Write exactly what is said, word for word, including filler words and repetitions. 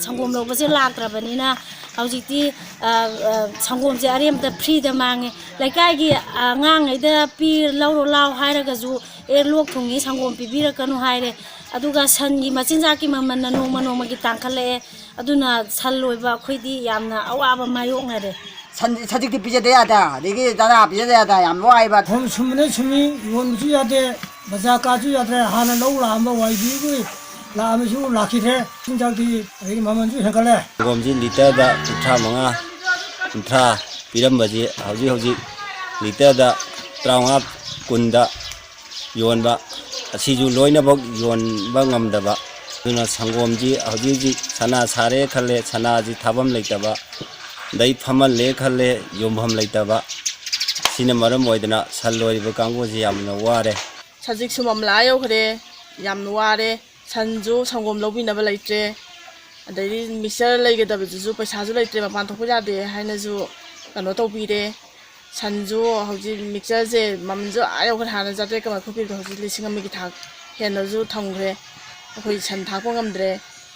ꯁꯪꯒꯣꯝ ꯂꯧꯕꯁꯦ ꯂꯥꯛꯇ꯭ꯔꯕꯅꯤꯅ ꯍꯧꯖꯤꯛꯇꯤ, ꯑ, ꯑ, ꯁꯪꯒꯣꯝꯁꯦ ꯑꯔꯦꯝꯕꯗ ꯐ꯭ꯔꯤꯗ ꯃꯥꯡꯉꯦ꯫ ꯂꯩꯀꯥꯏꯒꯤ ꯑꯉꯥꯡꯉꯩꯗ ꯄꯤ-, ꯂꯧꯔꯣ ꯂꯥꯎ ꯍꯥꯏꯔꯒꯁꯨ, "ꯑꯦ, ꯂꯣꯛ ꯊꯨꯡꯉꯤ, ꯁꯪꯒꯣꯝ ꯄꯤꯕꯤꯔꯛꯀꯅꯨ" ꯍꯥꯏꯔꯦ꯫ ꯑꯗꯨꯒ ꯁꯟꯒꯤ ꯃꯆꯤꯟꯖꯥꯛꯀꯤ ꯃꯃꯜꯅ ꯅꯣꯡꯃ ꯅꯣꯡꯃꯒꯤ ꯇꯥꯡꯈꯠꯂꯛꯑꯦ꯫ ꯑꯗꯨꯅ ꯁꯟ ꯂꯣꯏꯕ ꯑꯩꯈꯣꯏꯗꯤ ꯌꯥꯝꯅ ꯑꯋꯥꯕ ꯃꯥꯌꯣꯛꯅꯔꯦ꯫ ꯁꯟ-, ꯁꯖꯤꯛꯇꯤ ꯄꯤꯖꯗ ꯌꯥꯗ, ꯑꯗꯒꯤ ꯆꯅꯥ ꯄꯤꯖꯗ ꯌꯥꯗ, ꯌꯥꯝ ꯋꯥꯏꯕ꯫ ꯐꯧ ꯁꯨꯝꯕꯅ ꯁꯨꯝꯃꯤ, ꯌꯣꯟꯕꯁꯨ ꯌꯥꯗꯦ, ꯕꯖꯥꯔ ꯀꯥꯁꯨ ꯌꯥꯗ꯭ꯔꯦ꯫ ꯍꯥꯟꯅ ꯂꯧ ꯂꯥꯛꯑꯝꯕ ꯋꯥꯏꯕꯤꯒꯤ ꯂꯥꯛꯑꯝꯕꯁꯨ ꯂꯥꯛꯈꯤꯗ꯭ꯔꯦ꯫ ꯆꯤꯟꯖꯥꯛꯇꯤ ꯑꯗꯒꯤ ꯃꯃꯜꯁꯨ ꯍꯦꯟꯒꯠꯂꯦ꯫ ꯁꯪꯒꯣꯝꯁꯤ ꯂꯤꯇꯔꯗ ꯀꯨꯟꯊ꯭ꯔꯥ ꯃꯉꯥ, ꯀꯨꯟꯊ꯭ꯔꯥ ꯄꯤꯔꯝꯕꯁꯤ ꯍꯧꯖꯤꯛ ꯍꯧꯖꯤꯛ ꯂꯤꯇꯔꯗ ꯇꯔꯥꯃꯉꯥ, ꯀꯨꯟꯗ ꯌꯣꯟꯕ, ꯑꯁꯤꯁꯨ ꯂꯣꯏꯅꯃꯛ ꯌꯣꯟꯕ ꯉꯝꯗꯕ꯫ ꯑꯗꯨꯅ ꯁꯪꯒꯣꯝꯁꯤ ꯍꯧꯖꯤꯛ ꯍꯧꯖꯤꯛ ꯁꯅꯥ ꯁꯥꯔꯦ ꯈꯜꯂꯦ, ꯁꯅꯥꯁꯤ ꯊꯥꯐꯝ ꯂꯩꯇꯕ, ꯑꯗꯩ ꯐꯝꯍꯜꯂꯦ ꯈꯜꯂꯦ, ꯌꯣꯟꯐꯝ ꯂꯩꯇꯕ꯫ ꯁꯤꯅ ꯃꯔꯝ ꯑꯣꯏꯗꯅ ꯁꯟ ꯂꯣꯏꯔꯤꯕ ꯀꯥꯡꯕꯨꯁꯤ ꯌꯥꯝꯅ ꯋꯥꯔꯦ꯫ ꯁꯖꯤꯛꯁꯨ ꯃꯃꯜ ꯑꯥ ꯌꯧꯈ꯭ꯔꯦ, ꯌꯥꯝꯅ ꯋꯥꯔꯦ꯫ ꯁꯟꯁꯨ ꯁꯪꯒꯣꯝ ꯂꯧꯕꯤꯅꯕ ꯂꯩꯇ꯭ꯔꯦ꯫ ꯑꯗꯩꯗꯤ ꯃꯤꯛꯆꯔ ꯂꯩꯒꯗꯕꯗꯨꯁꯨ ꯄꯩꯁꯥꯁꯨ ꯂꯩꯇ꯭ꯔꯦ, ꯃꯄꯥꯟ ꯊꯣꯛꯄ ꯌꯥꯗꯦ ꯍꯥꯏꯅꯁꯨ ꯀꯩꯅꯣ ꯇꯧꯕꯤꯔꯦ꯫ ꯁꯟꯁꯨ ꯍꯧꯖꯤꯛ ꯃꯤꯛꯆꯔꯁꯦ ꯃꯃꯜꯁꯨ ꯑꯥ ꯌꯧꯈ꯭ꯔꯦ, ꯍꯥꯟꯅ ꯆꯥꯇ꯭ꯔꯦꯠꯀ ꯃꯔꯤꯐꯨ ꯄꯤꯕꯗꯣ ꯍꯧꯖꯤꯛ ꯂꯤꯁꯤꯡ ꯑꯃꯒꯤ ꯊꯥꯛ ꯍꯦꯟꯅꯁꯨ ꯊꯝꯈ꯭ꯔꯦ꯫ ꯑꯩꯈꯣꯏ ꯁꯟ ꯊꯥꯛꯄ ꯉꯝꯗ꯭ꯔꯦ꯫